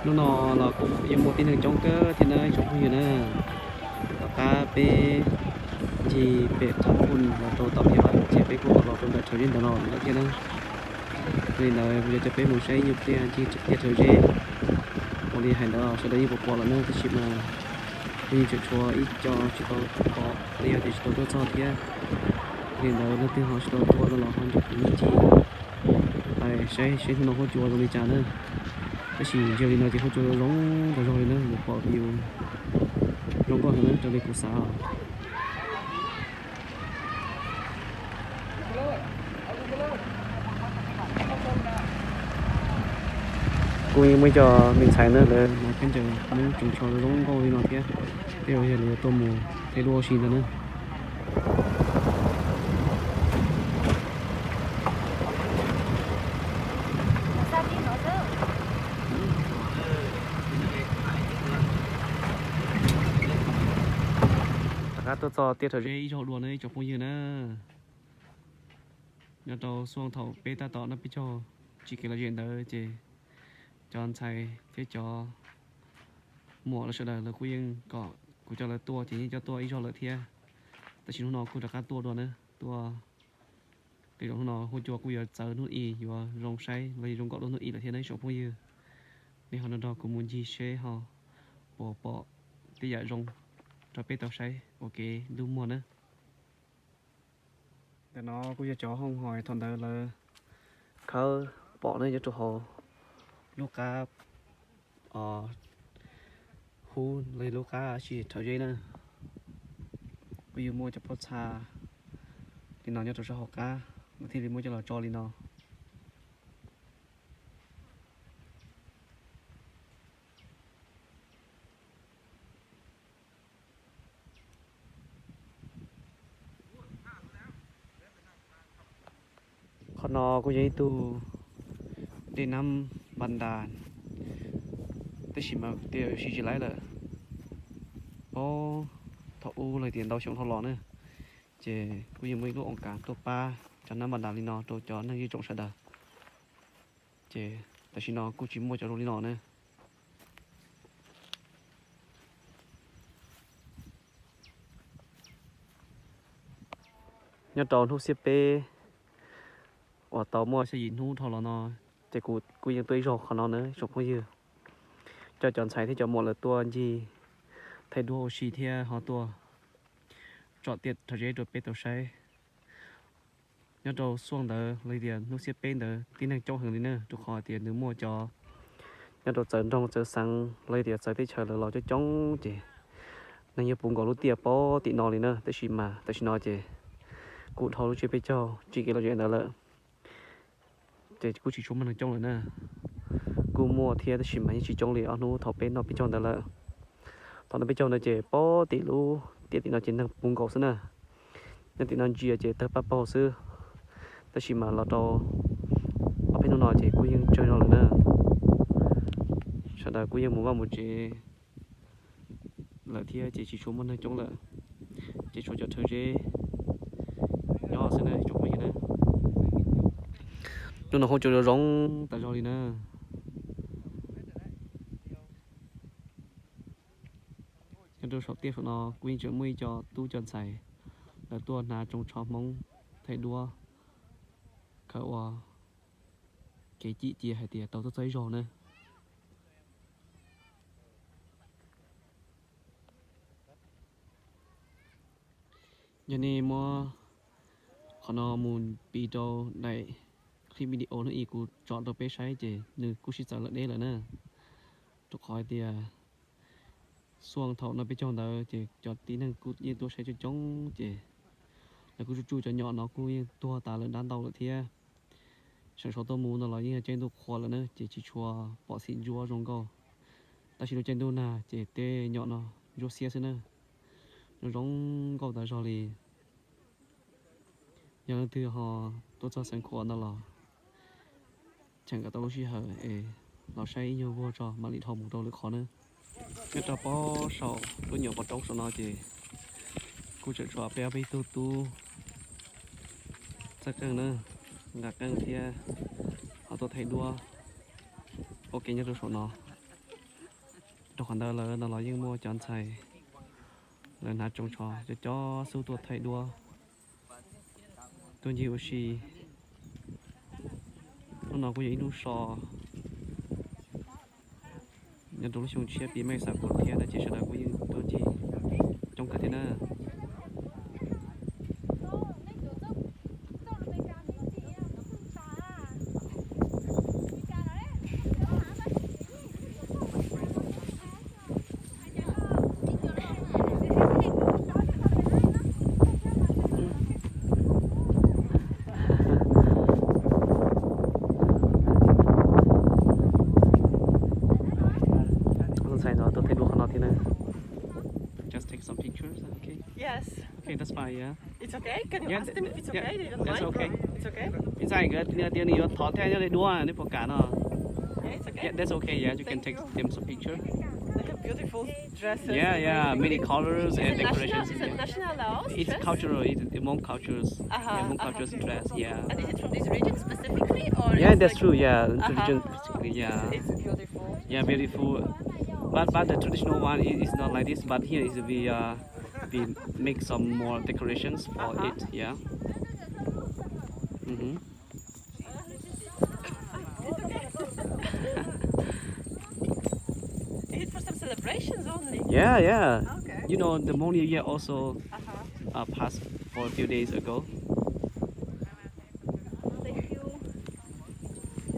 Hnub no los kuj yuav muaj tib neeg coob kawg thiab na ib tsoom phooj ywg na. Tom qab peb ncig pem thaj Phun los rau tom Phi Vaj ces peb kuj tau los rau ntawm Thawv Zeb ntawm no lawm thiab na. Li ntawd kuv yuav coj peb mus saib nyuj pliaj ncig tiaj Thawv Zeb. Ua li hais ntawd sawv daws yeej pom pom lawm na, tab sis mas kuj yeej tseem tshuav ib co tsis tau pom los yog tias tsis tau tuaj txog thiab. Li ntawd leej twg ho tsis tau tuaj no los ho nrog kuv ncig saib seb hnub no huab cua zoo li cas na. Tab sis ntsia li no ces huab cua zoo tas zog li na, yuav pom view zoo nkauj heev na raws li kuv xav os. Kuj yeej muaj ib co me ntxhais na, lawv hnav khaub ncaws Hmoob tseem tshuav zoo nkauj li no thiab. Tej zaum yog lawv yuav tuaj mus thaij duab ua si ntag na. Rov qab tuaj txog tiaj Thawv Zeb ib zaug dua na ib tsoom phooj ywg na. Nyob rau xuaj thaum peb tab tom noj peb caug tsim kev lom zem ntawd ces cov ntxhais thiab cov muam lawv sawv daws lawv kuj yeej kom kuv coj lawv tuaj ces yeej coj tuaj ib zaug lawm thiab. Tab sis hnub no kuj rov qab tuaj dua na, tuaj tej zaum hnub no huab cua kuj yuav txawv hnub i yuav zoo saib los zoo nkauj dua hnub i lawm thiab na ib tsoom phooj ywg. Nej ho nrog nrog kuv mus ncig seb ho puas pom tej yam zoo rau peb tau saib ua kev ntuj muag na. Ntawm no kuj yog cov hooj hais thaum ntawd lawv khawb pom ne nyob rau hauv lub qab hub los lub qab sis Thawv Zeb na. Kuj yog muaj cov pob txha li no nyob rau sab hauv qab lawv thiaj li muab coj los tso li no. Qhov no kuj yog ib tug dej nab npas ntas, tab sis mas kuv tias siv tsis laib lawm. Paub thaum ub los tias ntau xyoo dhau los na, ces kuj yeej muaj ib lub oo kav tuaj pab cov nab npas ntas li no rau cov neeg ywj tsoom sawv daws. Ces tam sim no kuj tsis muaj cov zoo li no na. Nyob rau hnub xiab peb uas tau muaj xya yim hnub dhau los no, ces kuv kuj yeej tuaj ib zaug qhov no na tsoom phooj ywg, coj cov ntxhais thiab cov muam lawv tuaj ncig thaij duab ua si thiab ho tuaj tsom tiaj Thawv Zeb rau peb tau saib. Nyob rau xuaj ntawd los tias hnub xiab peb ntawd tib neeg coob heev li na, rau qhov tias nws muaj cov nyob rau txawv nroog txawv xeev los tias txawv teb chaws lawv los coob coob ces neeg yeej puv nkaus lub tiaj pem tim no li na. Tab sis mas tam sim no ces kuj dhau lub tsiab peb caug tsim kev lom zem ntawd lawm, ces kuj tsis tshua muaj neeg coob lawm na. Kuj muaj thiab tab sis mas yeej tsis coob li ob hnub thaum peb noj peb caug ntawd lawm. Thaum noj peb caug ntawd ces pem tim lub tiaj tim no ces neeg puv nkaus xwb na. Nyob tim no ntsia ces tawg paj paug xwb, tab sis mas los rau ob peb hnub no ces kuj yeej tsawg zog lawm na. Sawv daws kuj yeej mus vaj mus tsev lawm thiab ces tsis tshua muaj neeg coob lawm, ces tshuav cov Thawv Zeb nyob xwb na tsoom phooj ywg na. Hnub no huab cua zoo zoo tas zog li na. Nyob rau saum tiaj saum no kuj yeej tseem muaj ib co tub cov ntxhais lawv tuaj hnav tsoos tsho Hmoob thaij duab, khaws ua kev cim cia hais tias tau tuaj txog ib zaug na. Yog nej muab qhov no mus piv rau daim clip video hnub i kuv tso rau peb saib ces nws kuj sib txawv lawm deb lawm na. Rau qhov hais tias xuaj thaum noj peb caug ntawd ces cov tib neeg kuj yeej tuaj saib coob coob ces lawv kuj tsuj tsuj cov nyom no kuj yeej tuag tas lawm dab ntau lawm thiab. Seem saud tuaj mus no los yeej caij ntuj qhua lawm na ces tsis tshua pom xim ntsuab zoo nkauj. Tab sis lub caij ntuj nag ces tej nyom no ntsuab xiab xwb na, zoo zoo nkauj tas zog li. Yog leej twg ho tuaj txog xeev Khuam no los cheem kom tau lub sij hawm es los saib ib nyuag vuag tso mam li dhau mus rau lwm qhov na. Nyob rau pob saum lub nyuam pob roob saum no ces kuj tseem tshuav peb ob peb tug tub txawj qeej na, nqa qeej thiab ho tuaj thaij duab ua ke nyob rau saum no. Rau qhov ntawd lawv no los yeej muaj cov ntxhais, lawv hnav tsoos tsho cov cov xub tuaj thaij duab, tuaj ncig ua si. Hnub no kuj yog ib hnub so nyob rau lub xyoo tshiab pib May xav kuv thiab no ces sawv daws kuj yeej tuaj ncig coob kawg thiab na. Ntxhais no tuaj thaij duab qhov no thiab na. Just take some pictures, okay? Yes. Okay, that's fine, yeah. It's okay? Can you ask them if it's okay? They don't mind? That's okay. It's okay? Ntxhais nkawd tias nws yuav thov thaij duab, nej puas kam no? Yeah, it's okay. Yeah, that's okay, yeah, you can take them some picture. They have beautiful dresses. Yeah, yeah, many colors and decorations. Is it national, is it national Laos dress? It's cultural, it's Hmong cultures. Yeah, Hmong cultures dress, yeah. And is it from this region specifically, or? Yeah, that's true, yeah, the region specifically, yeah. It's beautiful. Yeah, beautiful. But, but the traditional one is, is not like this, but here is we, uh, we make some more decorations for it, yeah. Mm-hmm. Is it for some celebrations only? Yeah, yeah. Okay. You know, the Hmong New Year also, uh, passed for a few days ago. Thank you.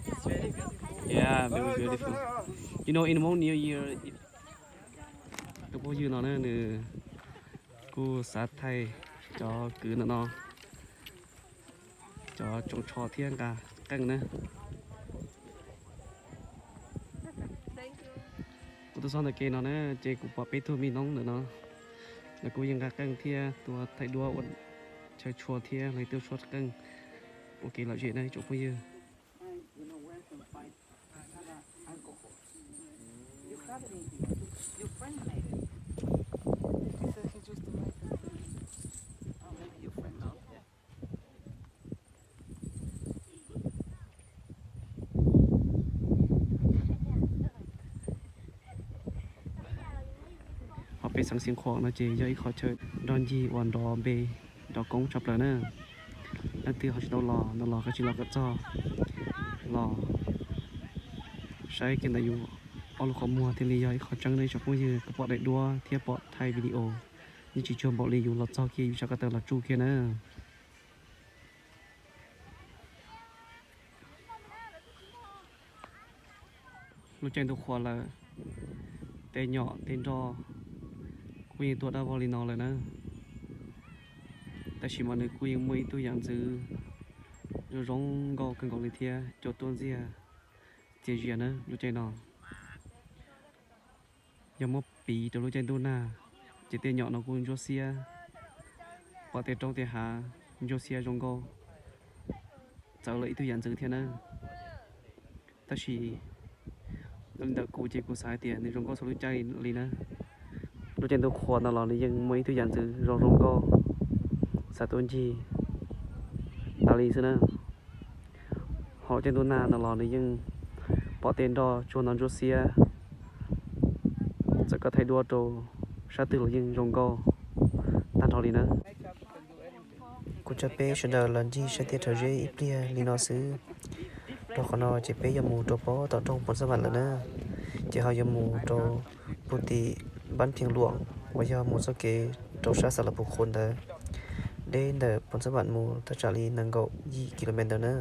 It's very beautiful. Yeah, very beautiful. You know, in Hmong New Year, tus phooj ywg no na, nws kuj xav thaij cov kwv ntawm no cov tsoos tsho thiab nqa qeej na. Kuv tuaj txog ntawm ke no na, ces kuv pom peb tug me noob ntawm no, lawv kuj yeej nqa qeej thiab tuaj thaij duab ua chaw tshua thiab lawv tuaj tshuab qeej ua kev lom zem na ib tsoom phooj ywg. Ho peb xeev Xeev Khuam no ces yog ib qho chaw nrog ncig uas nrov npe nrov koob tshaj plaws na. Leej twg ho tsis tau los no los kav tsij los kom txog, los saib kiag ntawm yus ob lub qhov muag thiaj li yog ib qho tseeb na ib tsoom phooj ywg. Koj pom daim duab thiab pom thaij video, yeej tsis tsuag npaum li yus los txog kiag yus sawv ko taw los tsuj kiag na. Lub caij ntuj qhuav lawm, tej nyom tej nroj kuj yeej tuaj dab vog li no lawm na. Tab sis mas nws kuj yeej muaj ib tug yam ntxwv zoo zoo nkauj kawg nkaus li thiab cua tuaj ntxiag txias zias na lub caij no. Yog muab piv rau lub caij ntuj nag, ces tej nyom no kuj ntsuab xiab, pom tej roob tej hav ntsuab xiab zoo nkauj, txawv lawm ib tug yam ntxwv thiab na. Tab sis li ntawm kuv ces kuv xav hais tias nws zoo nkauj txhua lub caij li na. Lub caij ntuj qhuav no los nws yeej muaj ib tug yam ntxwv zoo zoo nkauj, xav tuaj ncig tas li xwb na. Ho lub caij ntuj nag no los nws yeej pom tej nroj tsuag no ntsuab xiab, txawm koj thaij duab rau sab twg los yeej zoo nkauj tag nrho li na. Kuv coj peb sawv daws los ncig saib tiaj rhawv zeb ib pliag li no xwb. Rau qhov no ces peb yuav mus rau pob tom roob Phoos Xab Vam lawm na, ces ho yuav mus rau puag tim Npab Pheej Luam uas yog mus txoj kev rau sab Xas Las Pus Khus ntawd, deb ntawm Phoos Xab Vam mus thaj tsam li nees nkaum yim kilomev ntawd na.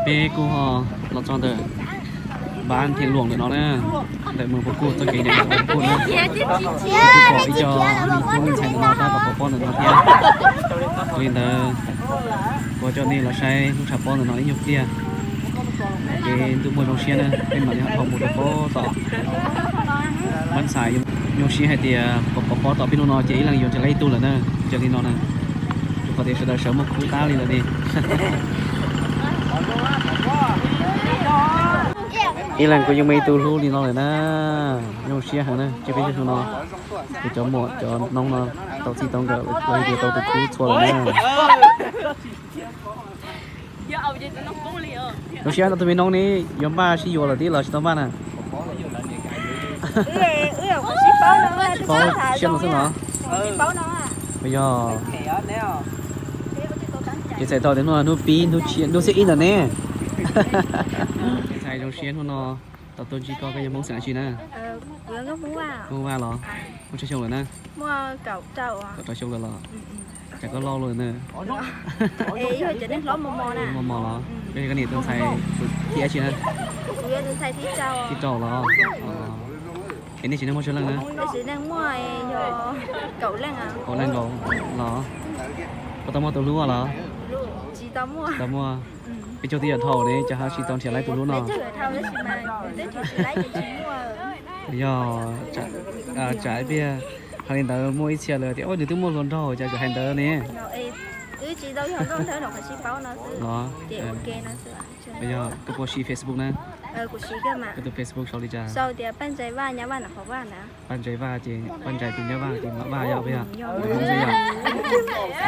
Peb kuj ho los txog ntawm Npab Pheej Luam ntawm no na, ntawm Moos Pov Kuj txoj kev nyuam Moos Pov Kuj na. Kuj pom ib co me tub me ntxhais ntawm no tab tom pov pob ntawm no thiab. Li ntawd kuv coj nej los saib lub tshav pob ntawm no ib nyuag pliag. Ces ntuj muaj zoo siab na peb mam li ho dhau mus rau pob tom Npab Xais. Zoo siab hais tias pov pob tom peb hnub no ces ib leeg yuav ntsib lawv ib tug lawm na, raws li no na. Rau qhov tias sawv daws sawv muaj khub tab li lawm ne. Ib leeg kuj yeej muaj ib tug hlub li no lawm na. Zoo siab heev na, ces peb hnub no ces cov muam cov noob no tau txij tau nkawm los yog tias tau tus khub txhua lawm na. Zoo siab no tus me noob ne, yuav npaj sib yuav lawm tib los tsis tau npaj na? Paub siab no xwb los? Yog. Ces txhais tau tias hnub no hnub pib hnub tshiab hnub xiab ib ntawm ne. Txhais zoo siab hnub no tau tuaj ntsib koj, koj yog Hmoob xeem dab tsi na? Hmoob Vaj los? Muaj tsawg xyoo lawm na? Kaum rau xyoo lawm los? Cas koj loj lawm na? Mos mos los? Koj yog koj niam tus ntxhais thib dab tsi na? Thib rau los? Es nej tsev neeg muaj tsawg leej na? Kaum leej nkaus los? Puas tau muaj tus hlub los? Tsis tau muaj. Peb caug twb yuav dhau ne, cas ho tsis tau nrhiav laib tus hlub no? Yog, tsam ib pliag hais li ntawd muaj ib txhia lawm tias nws twb muaj hluas nraug, cas tseem hais ntawd ne? Los, koj puas siv Facebook na? Koj tus Facebook sau li cas? Paj Ntsais Vaj ces Paj Ntsais tus nyab Vaj ces Mab Vaj yog puas yog?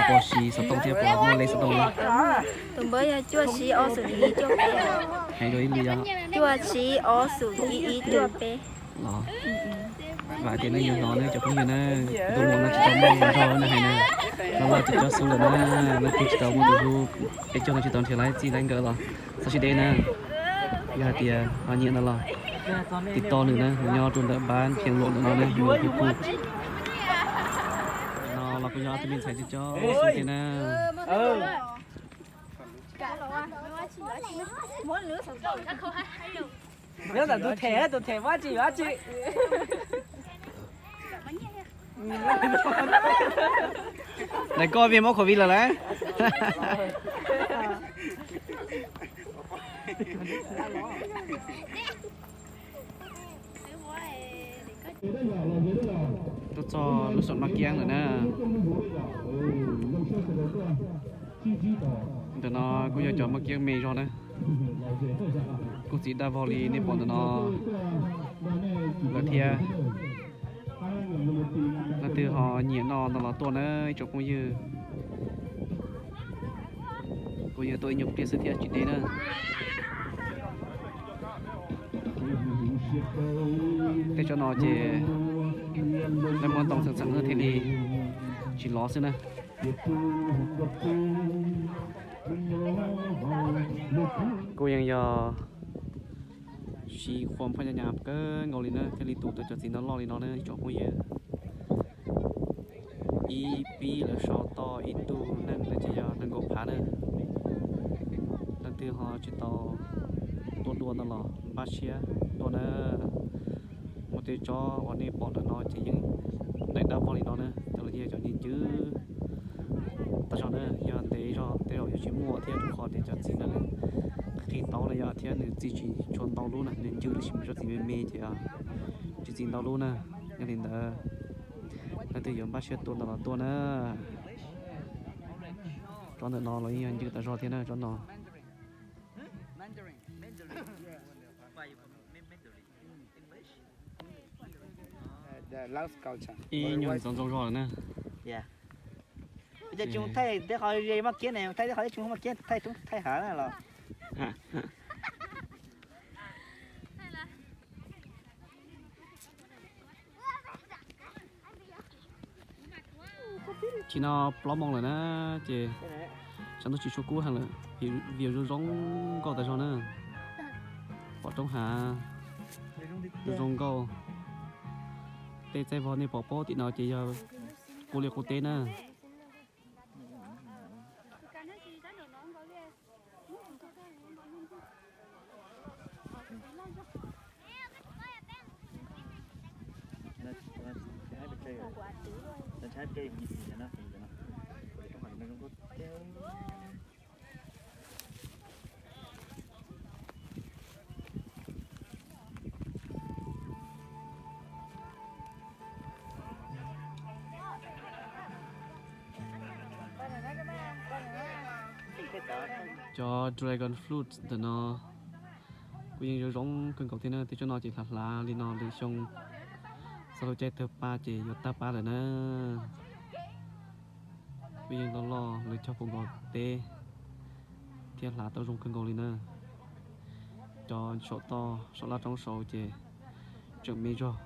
Puas siv xov tooj thiab puas muaj lej xov tooj? Tus npawb yog cuaj tsib ob xoom ib cuaj peb. Heev dua ib li os. Cuaj tsib ob xoom ib cuaj peb. Los, vam tias nej yuav hnov na cov phooj ywg na, tus muam no tsis tau muaj hluas nraug na hais na, no loj tsis cob xub lawm na, leej twg tsis tau muaj tus hlub, peb caug no tsis tau nrhiav laib txij laib nkawm los txhob sib deb na. Yog hais tias ho nyiam no los tiv toj nws na, nws nyob rau ntawm npab phiaj luam ntawm no na, nws hu kuj. No los kuj yog ob tug me ntxhais cov xub thiab na. Nyob ntawm tus them, tus them muab tsis yuav tsis. Ntawm koj vij muab khuv vij lawm lauj. Tuaj txog lub xom maj kiab lawm na. Ntawm no kuj yog cov maj kiab me zog na. Kuj txiv daj vog li nej pom ntawm no lawm thiab. Leej twg ho nyiam noj no los tuaj na ib tsoom phooj ywg. Kuv yog tuaj ib nyuag pliag xwb thiab tsis deb na. Tej tsob no ces lawv muab ntoo txheem txheem thiaj li tsis lov xwb na. Kuj yeej yog siv khuam phaj nyas nyas kawg nkaus li na thiaj li tu tau cov txiv no loj li no na ib tsoom phooj ywg. Ib pib lawv sau toj ib tug neeg na ces yog nees nkaum phav na. Leej twg ho tsis tau tuaj dua no los npaj siab tuaj na. Muaj tej tsob uas nej pom ntawm no ces yeej daim dab vog li no na, cov los yog cov ncw ncw tag zog na, yog ntev zog tej zaum yuav tsis muaj thiab rau qhov tias cov txiv no nws qis tau na yom, thiab nws txi tsis tshua ntau lub na, nws ncw tab sis mas tsob txiv me me ces tsis txi ntau lub na. Yog li ntawd leej twg yuav npaj siab tuaj ntawm los tuaj na. Tsob ntawm no los yeej yog ncw tas zog thiab na tsob no. Ib nyuag ntxoov ntxoo zog lawm na. Thaij teb qhov ze maj kiab ne, thaij teb qhov teb tsoom maj kiab, thaij thaij hav na los. Tsis no plaub moos lawm na, ces tsam ntuj tsis tshua kub heev lawm, view zoo zoo nkauj tas zog na. Pom roob hav zoo zoo nkauj. Tej txaij vog nej pom pob tim no ces yog qub liaj qub teb na. Cov dragon fruit ntawm no kuj yeej zoo zoo kawg nkaus thiab na. Tej tsob no ces hlav hlav li no lwm xyoo txog lub caij tawg pab ces yuav tag pab lawm na. Kuj yeej loj loj lawv cog puv nkaus teb thiab hlav tau zoo kawg nkaus li na. Cov saum toj saum laj roob saud ces tseem me zog.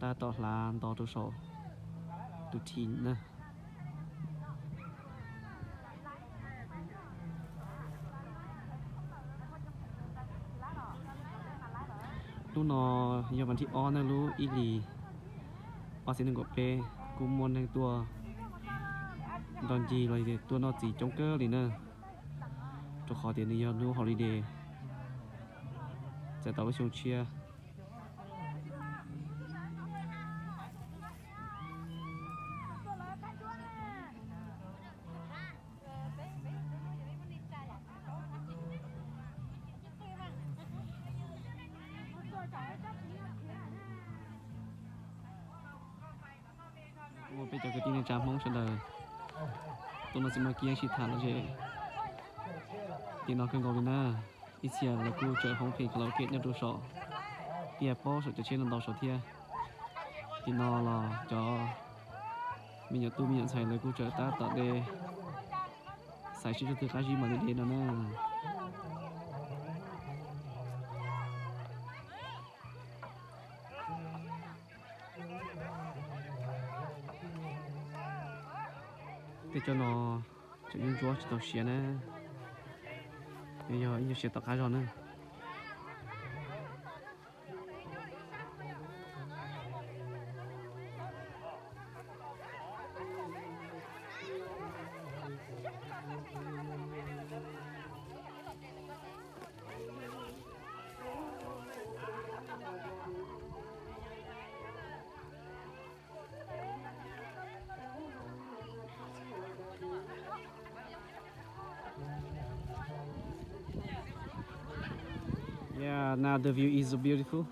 Tab tom hlav nto rau saum tus thim na. Hnub no yog vas thib ob na, lub ib hlis ob txhiab nees nkaum peb, kuj muaj neeg tuaj nrog ncig los yog tias tuaj noj txiv coob kawg li na, rau qhov tias nws yog hnub holiday txais tau lub xyoo tshiab. Ua peb cov kwv tij neej tsa Hmoob sawv daws tuaj noj txiv maj kiab sib tham lom zem tim no kawg nkaus li na. Ib txhia lawv kuj tseem hoob pheem karaoke nyob rau saum, tiaj paub saum cov tsheb no ntau saud thiab. Tim no los cov me nyuam tub me nyuam ntxhais lawv kuj tseem tab tom de xaiv sib tsog twg qab zib mam li de no na. Tej tsob no tseem nyuaj ntsuab tsis tau siav na, yog ib nyuag siav tom qab zog na. Yeah, now the view is so beautiful.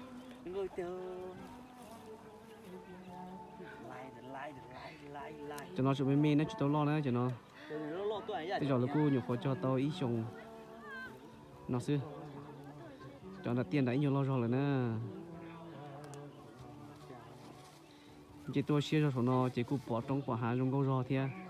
Cov no tseem me me na, tsis tau loj na cov no. Tej zaum lawv kuj nyuam qhuav cog tau ib xyoos no xwb. Cov nram tiaj nram ib nyuag loj zog lawm na. Ces tuaj siab zog saum no ces kuj pom roob pom hav zoo nkauj zog thiab.